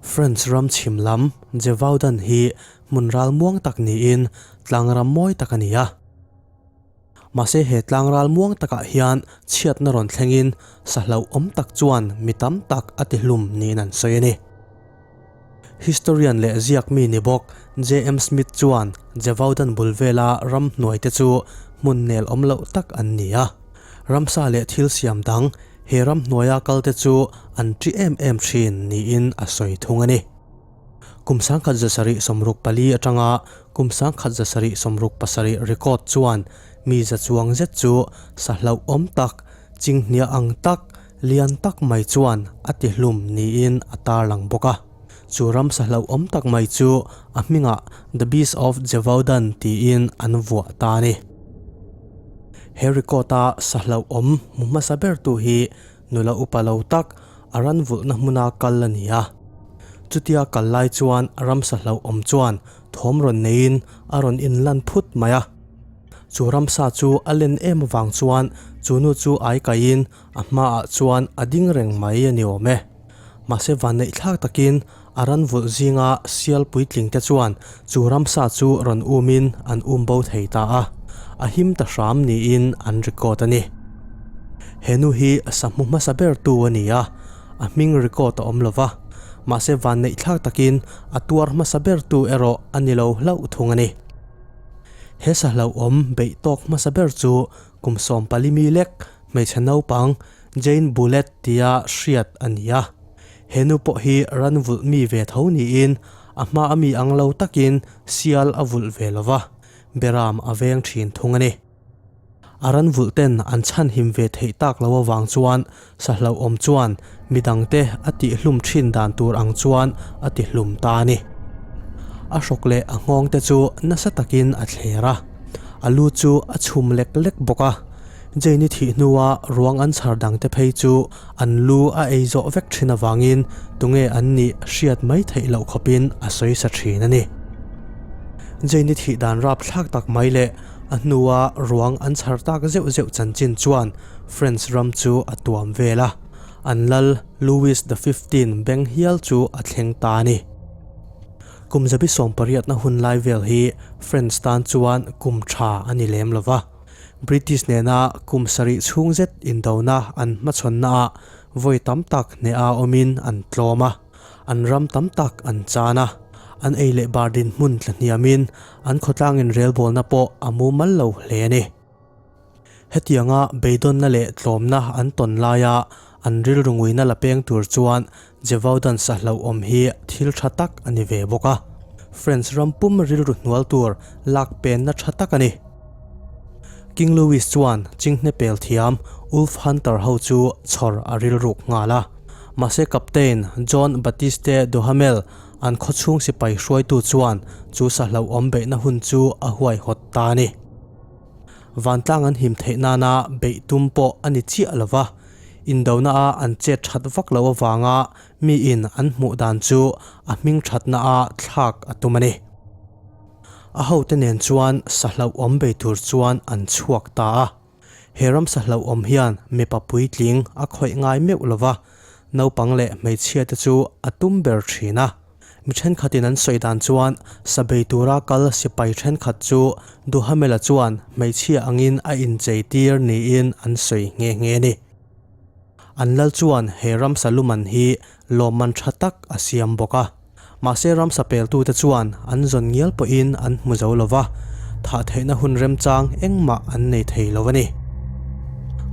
France ram chhim lam Gévaudan hi hmun ral muang tak niin tlangram mawi tak a ni a. Mahse he tlang ral muang takah hian chhiatna rawn thlengin sa hlauhawm tak chuan mi tam tak a ti hlum niin an sawi a ni. Historian leh ziak mi ni bawk JM Smith chuan Gévaudan bul vela ramhnuai te chu hmun nel awm loh tak an ni a. Ramsa leh thil siam dang he ramhnuaia kal te chu an ṭi em em ṭhin niin a sawi thung a ni. Kum 1774 atanga kum 1767 record chuan mi za chuang zet chu sa hlauhawm tak, chinghnia ang tak, lian tak mai chuan a ti hlum niin a tarlang bawk a. Chu ram sa hlauhawm tak mai chu a hmingah The Beast of Gévaudan tiin an vuah ta a ni. He record-a sa hlauhawm hmu hmasa bertu hi Nula upa lo tak a ran vulhna hmuna kal a ni a. Chutia kal lai chuan ramsa hlauhawm chuan thawm rawn neiin a rawn inlan phut mai a. Chu ramsa chu a len em avang chuan chu nu chu ai kaiin a hmaah chuan a ding reng mai a ni awm e. Mahse vanneih thlak takin a ran vulh zinga sial puitling te chuan chu ramsa chu rawn umin an um bo thei ta a, a him ta hram niin an record a ni. He nu hi sahmu hmasa ber tu a ni a, a hming record a awm lo va, mahse vanneih thlak takin a tuar hmasa ber tu erawh a ni lo hlauh thung a ni. He sahlauhawm beih tawk hmasa ber chu kum 14 mi lek hmeichhe naupang Jane Bullet tia hriat a ni a. He nu pawh hi ran vulh mi ve tho niin a hma a mi ang lo takin sial a vulh ve lo va, beram a veng thin thung a ni. A ran vulh ten an chhanhim ve theih tak lo avang chuan sahlauhawm chuan midangte a tihhlum thin dan tur ang chuan a tihlum ta a ni. A hrawk leh a nghawng te chu nasa takin a thler a, a lu chu a chhum lek lek bawk a. Jane-i thih hnua ruang an chhar dangte phei chu an lu a ei zawh vek thin avangin tunge an nih hriat mai theih loh khawpin a sawi sa thin a ni. Jane-i thih dan rapthlak tak mai leh a hnua ruang an chhar tak zeuh zeuh chanchin chuan France ram chu a tuam vel a, an lal Louis the Fifteen beng hial chu a thleng ta a ni. Kum zabi sawmpariatna hun lai vel hi France tan chuan kum tha a ni lem lo va. British nena kum sarih chhung zet indona an hmachhawnnaah vawi tam tak hneha awmin an tlawm a, an ram tam tak an chan a, an ei leh bar dinhmun tla hniamin an khawtlangin relbawlna pawh a mumal lo hle a ni. Hetianga beidawnna leh tlawmna an tawn laia an rilru nguina la peng tur chuan Gévaudan sahlauhawm hi thil tha tak a ni ve bawk a, French ram pum rilru hnual tur lak penna tha tak a ni. King Louis chuan chinghne pel thiam Wolf Hunter ho chu chhawr a rilruk nghal a. Mahse Captain John Baptiste Duhamel an khawchhung sipai hruaitu chuan chu sahlauhawm beihna hun chu a huaihawt ta a ni. Vantlang an him theih nana beih tum pawh a ni chiah lo va, indona a an chet that vak loh avanga miin an hmuh dan chu a hming thatna a thlak a tum a ni. A hote nen chuan sahlauhawm bei tur chuan an chhuak ta a. He ram sahlauhawm hian mipa puitling a khawih ngai meuh lo va, naupang leh hmeichhia te chu a tum ber thin a. Mi thenkhatin an sawi dan chuan sa bei tura kal sipai thenkhat chu Duhamela chuan hmeichhia angin a inchei tir niin an sawi nghe nghe a ni. An lal chuan he ramsa luman hi lawmman tha tak a siam bawk a. Mahse ramsa peltute chuan an zawn ngial pawhin an hmu zo lo va, thah theihna hun remchang engmah an nei thei lo a ni.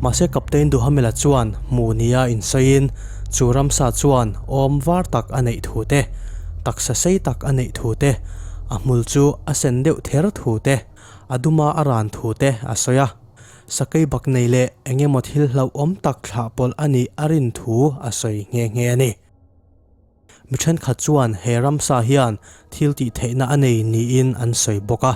Mahse Captain Duhamela chuan hmuh nia insawiin chu ramsa chuan awm var tak a neih thu te, taksa sei tak a neih thu te, a hmul chu a sen deuh ther thu te, a duma a ran thu te a sawi a. Sakei bak nei leh eng emaw thil hlauhawm tak thlah pawlh a nih a rin thu a sawi nghe nghe a ni. Mi thenkhat chuan he ramsa hian thil tih theihna a nei niin an sawi bawk a.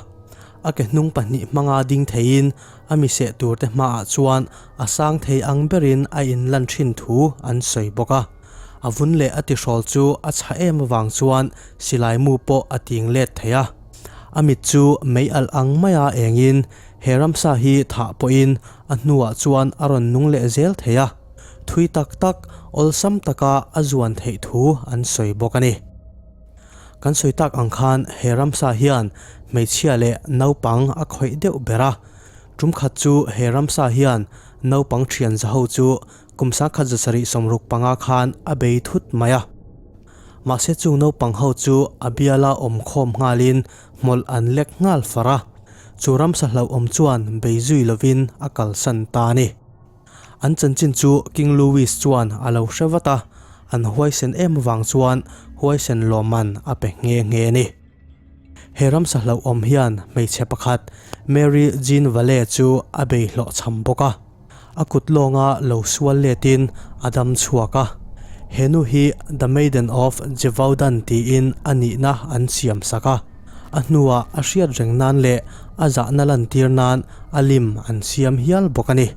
A ke hnung pahnih hmanga ding theiin a mi seh turte hmaah chuan a sang thei ang berin a inlan thin thu an sawi bawk a. A vun leh a tihrawl chu a chhah em avang chuan silai mu pawh a ting let thei a. A mit chu mei alh ang maia engin he ramsa hi thah pawhin a hnuah chuan a rawn nung leh zel thei a. Thui tak tak, awlsam taka a zuan theih thu an sawi bawk a ni. Kan sawi tak ang khan he ramsa hian hmeichhia leh naupang a khawih deuh ber a. Tum khat chu he ramsa hian naupang thian zaho chu kum 1775 khan a bei thut mai a. Mahse chung naupang ho chu a biala awm khawm nghalin hmawlh an lek nghal far a. Chu ramsa hlauhawm chuan bei zui lovin a kalsan ta a ni. An chanchin chu King Louis chuan a lo hre vat a, an huaisen em avang chuan huaisen lawmman a pe nghe nghe a ni. He ramsa hlauhawm hian hmeichhe pakhat Mary Jean Vale chu a bei hlawhchham bawk a, a kut lawnga lo sual letin a dam chhuak a. He nu hi The Maiden of Gevaudan tiin a nihna an siam sak a, a hnuah a hriat reng nan leh a zahna lantir nan a lim an siam hial bawk a ni.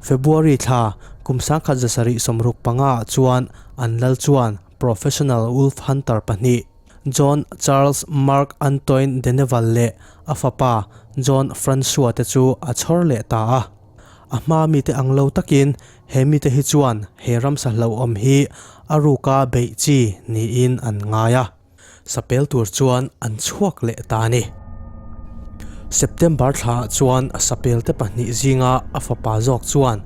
February thla kum 1775 ah chuan an lal chuan professional wolf hunter pahnih John Charles Marc Antoine Deneval leh a fapa John Francois te chu a chhawr leh ta a. A hma mite ang lo takin he mite hi chuan he ramsa hlauhawm hi a ruka beih chi niin an ngai a. Sapel tur chuan an chhuak leh ta a ni. September thlaah chuan sapelte pahnih zinga a fapa zawk chuan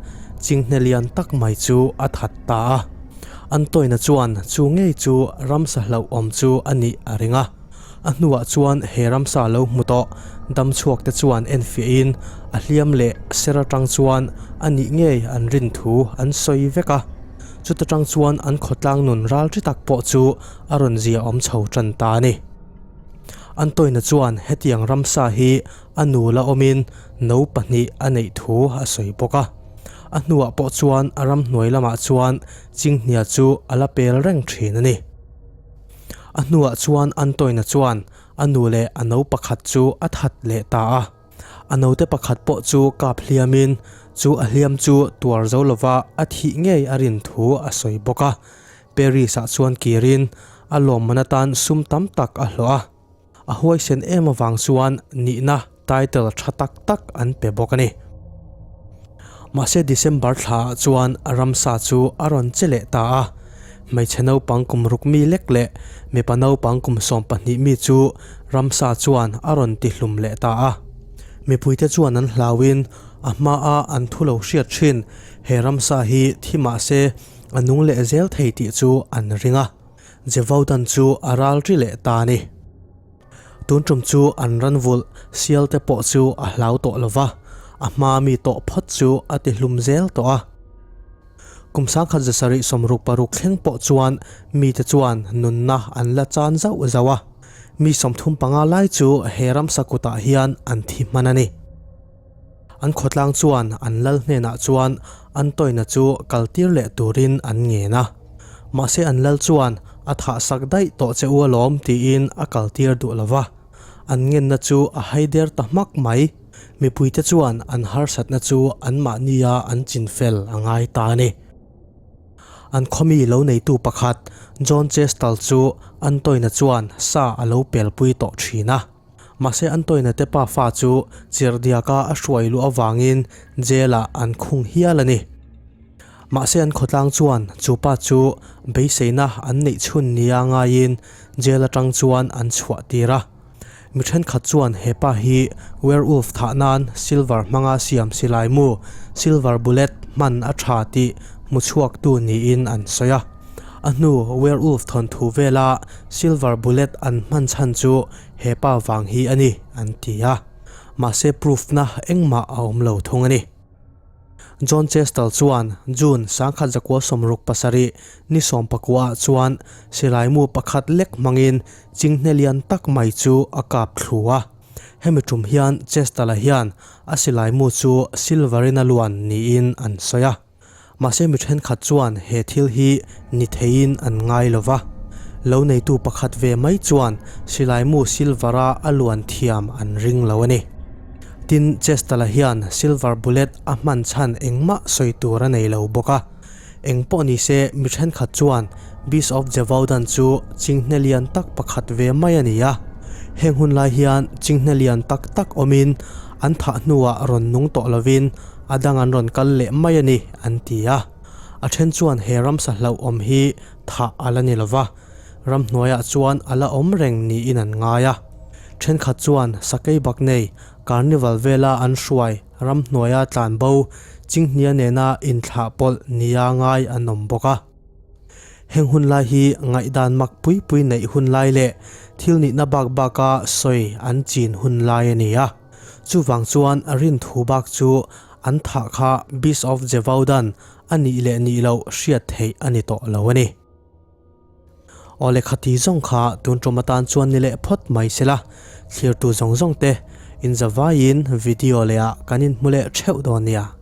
chinghne lian tak mai chu a that ta a. Antoine-a chuan chu ngei chu ramsa hlauhawm chu a nih a ring a. A hnuah chuan he ramsa lo hmu tawh damchhuakte chuan enfiahin a hliam leh ser atang chuan a nih ngei an rin thu an sawi vek a. Chuta tang chuan an khawtlang nun ral ri tak pawh chu a rawn zia awm chho tan ta a ni. Antoine-a chuan hetiang ramsa hi a nu la awmin no pahnih a neih thu a sawi bawk a. A hnuah pawh chuan a ramhnuai lamah chuan chinghnia chu a la pel reng thin a ni. A hnuah chuan Antoine-a chuan a nu leh a no pakhat chu a that leh ta a. A note pakhat pawh chu kap hliamin chu a hliam chu tuar zo lova a thih ngei a rin thu a sawi bawk a. Paris-ah chuan kirin a lawmman atan sum tam tak a hlawh a, a huaisen em avang chuan nihna title tha tak tak an pe bawk a ni. Mahse December thlaah chuan ramsa chu a rawn che leh ta a, hmeichhe naupang kum ruk mi lek leh mipa naupang kum 12 mi chu ramsa chuan a rawn tihlum leh ta a. Mipuite chuan an hlauin a hmaa an thu lo hriat thin he ramsa hi thi mahse A nung leh zel thei tih chu an ring a, Jevodan chu a ral ri leh ta a ni. Tun tum chu an ran vulh sial te pawh chu a hlau tawh lo va, a hma mi tawh phawt chu a ti hlum zel tawh a. Kum 1776 thleng pawh chuan mite chuan nunna an la chan zauh zauh a, mi 35 lai chu he ramsa kutah hian an thi hman a ni. An khawtlang chuan an lal hnenah chuan Antoine-a chu kaltir leh turin an ngen a. Mahse an lal chuan a thahsak daih tawh che u alawm tiin a kaltir duh lo va. An ngenna chu a haider ta hmak mai. Mipuite chuan an harsatna chu anmahnia an chinfel a ngai ta a ni. An khawmi lo neitu pakhat John Chestal chu Antoine-a chuan sa a lo pelpui tawh thin a. Mahse Antoine-a te pa fa chu chirhdiaka a hruai luh avangin jail-ah an khung hial a ni. Mahse an khawtlang chuan chu pa chu beiseina an neih chhun nia ngaiin jail atang chuan an chhuah tir a. Mi thenkhat chuan he pa hi werewolf thah nan silver hmanga siam silai mu, silver bullet, hman a tha tih hmu chhuaktu niin an sawi a. A hnu werewolf thawnthu vela silver bullet an hman chhan chu he pa vang hi a ni an ti a, mahse proof na engmah a awm lo thung a ni. John Chestal chuan June 1967 ni 19 ah chuan silai mu pakhat lek hmangin chinghne lian tak mai chu a kap thlu a. Hemi tum hian Chestal-a hian a silai mu chu silver in a luan niin an sawi a. Mahse mi thenkhat chuan he thil hi ni theiin an ngai lo va. Lo neitu pakhat ve mai chuan silai mu silver-a a luan thiam an ring lo a ni. Tin, Chestala hian silver bullet a hman chhan engmah sawi tur a nei lo bawk a. Eng pawh ni se mi thenkhat chuan Beast of Jevodan chu chinghne lian tak pakhat ve mai a ni a. Heng hun lai hian chinghne lian tak tak awmin an thah hnuah rawn nung tawh lovin A dang an rawn kal leh mai a ni, an ti a. A then chuan he ramsa hlauhawm hi thah a la ni lo va, ramhnuaiah chuan a la awm reng niin an ngai a. Thenkhat chuan sakei bak nei carnival vela an hruai ramhnuaia tlanbo chinghnia nena inthlah pawlh nia ngai an awm bawk a. Heng hun lai hi ngaihdan mak pui pui neih hun lai leh thil nihna bak baka sawi an chin hun lai a ni a. Chuvang chuan rinthu bak chu an thah kha Beast of Jevaudan a nih leh nih loh hriat theih a ni tawh lo a ni. Aw lehkha ti zawng kha tun tum atan chuan ni leh phawt mai se la, thlirtu zawng zawng te inzavaiin video leh ah kan inhmu leh theuh dawn nia.